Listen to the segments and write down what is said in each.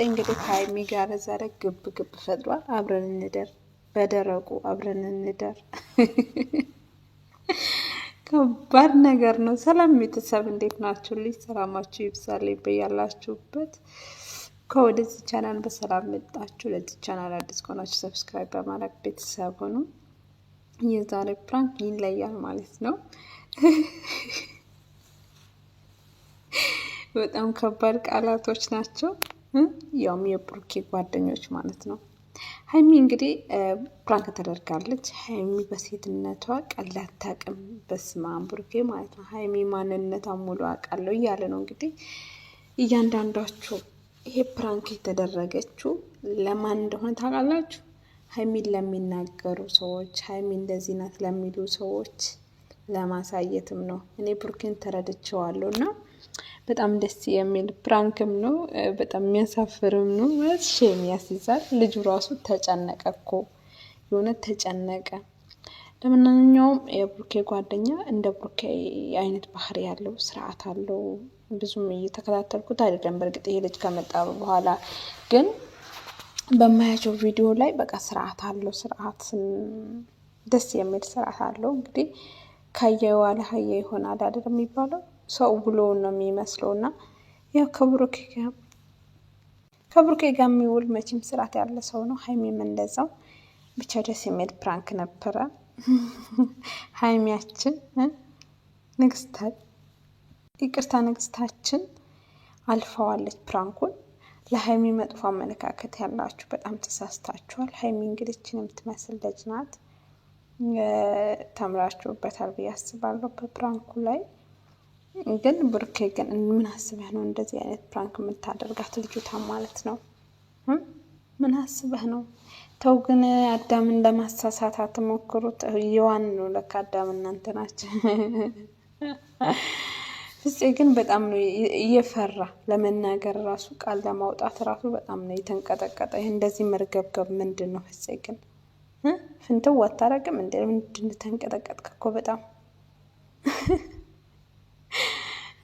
እንግዲህ ከሀይሚ ጋር ዛሬ ግብ ግብ ፈጥሯል። አብረን እንደር፣ በደረቁ አብረን እንደር። ከባድ ነገር ነው። ሰላም ቤተሰብ እንዴት ናችሁ? ልጅ ሰላማችሁ ይብዛልኝ በያላችሁበት። ከወደዚህ ቻናል በሰላም መጣችሁ። ለዚህ ቻናል አዲስ ከሆናችሁ subscribe በማድረግ ቤተሰብ ሆኑ። የዛሬ prank ይለያል ማለት ነው። በጣም ከባድ ቃላቶች ናቸው። ያውም የብሩኬ ጓደኞች ማለት ነው። ሀይሚ እንግዲህ prank ተደርጋለች። ሀይሚ በሴትነቷ ቀላል አታውቅም። በስመ አብ ብሩኬ ማለት ነው። ሀይሚ ማንነቷ ሙሉ አውቃለሁ እያለ ነው እንግዲህ እያንዳንዷችሁ። ይሄ prank የተደረገችው ለማን እንደሆነ ታውቃላችሁ? ሀይሚን ለሚናገሩ ሰዎች፣ ሀይሚ እንደዚህ ናት ለሚሉ ሰዎች ለማሳየትም ነው። እኔ ብሩኬን ተረድቼዋለሁ እና በጣም ደስ የሚል prank ም ነው። በጣም የሚያሳፍርም ነው። shame ያስይዛል። ልጁ ራሱ ተጨነቀ እኮ የሆነ ተጨነቀ። ለማንኛውም የብሩኬ ጓደኛ እንደ ብሩኬ አይነት ባህሪ ያለው ስርዓት አለው። ብዙም እየተከታተልኩት አይደለም። በእርግጥ ይሄ ልጅ ከመጣ በኋላ ግን በማያቸው ቪዲዮ ላይ በቃ ስርዓት አለው። ስርዓት ደስ የሚል ስርዓት አለው። እንግዲህ ካየ ዋለ ሀየ ይሆናል አይደል የሚባለው ሰው ብሎውን ነው የሚመስለው። እና ያው ከብሩኬ ጋር የሚውል መቼም ስርዓት ያለ ሰው ነው። ሀይሚም እንደዛው። ብቻ ደስ የሚል prank ነበረ። ሀይሚያችን ንግስታ፣ ይቅርታ ንግስታችን አልፈዋለች prank ኡን። ለሀይሚ መጥፎ አመለካከት ያላችሁ በጣም ተሳስታችኋል። ሀይሚ እንግዲህ ይችን የምትመስል ልጅ ናት። ተምራችሁበታል ብዬ አስባለሁ በ prank ኡ ላይ። ግን ብሩኬ ግን ምን አስበህ ነው እንደዚህ አይነት prank የምታደርጋት ልጅቷ ማለት ነው? ምን አስበህ ነው? ተው ግን አዳምን ለማሳሳት አትሞክሩት። የዋን ነው ለካ አዳም እናንተ ናቸው። ፍፄ ግን በጣም ነው እየፈራ ለመናገር ራሱ ቃል ለማውጣት ራሱ በጣም ነው የተንቀጠቀጠ። እንደዚህ መርገብገብ ምንድን ነው? ፍፄ ግን ፍንትው አታረግም እንደ ምንድን ተንቀጠቀጥክ እኮ በጣም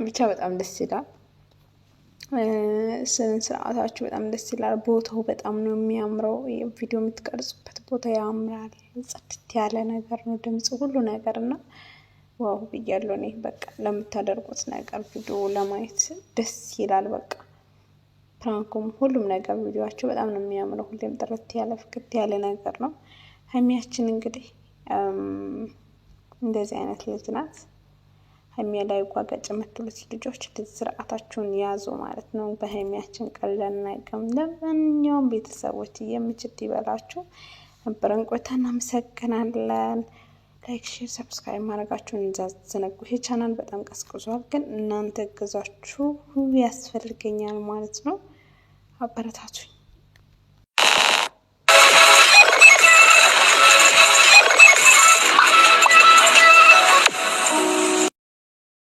ብቻ በጣም ደስ ይላል። ስነ ስርዓታችሁ በጣም ደስ ይላል። ቦታው በጣም ነው የሚያምረው። ቪዲዮ የምትቀርጹበት ቦታ ያምራል። ጽድት ያለ ነገር ነው፣ ድምፅ፣ ሁሉ ነገር እና wow ብያለሁ እኔ በቃ ለምታደርጉት ነገር ቪዲዮ ለማየት ደስ ይላል። በቃ prank ኡም ሁሉም ነገር ቪዲዮቸው በጣም ነው የሚያምረው። ሁሌም ጥርት ያለ ፍክት ያለ ነገር ነው። ሀይሚያችን እንግዲህ እንደዚህ አይነት ልጅ ናት። ሀይሚያ ላይ ጓገጭ የምትሉት ልጆች ስርዓታችሁን ያዙ ማለት ነው። በሀይሚያችን ቀልደን አናውቅም። ለማንኛውም ቤተሰቦች የምችት ይበላችሁ። ነበረን ቆይታ እናመሰግናለን። like፣ share፣ subscribe ማድረጋችሁን እንዳትዘነጉ። ይሄ ቻናል በጣም ቀዝቅዟል፣ ግን እናንተ እገዛችሁ ያስፈልገኛል ማለት ነው። አበረታቱኝ።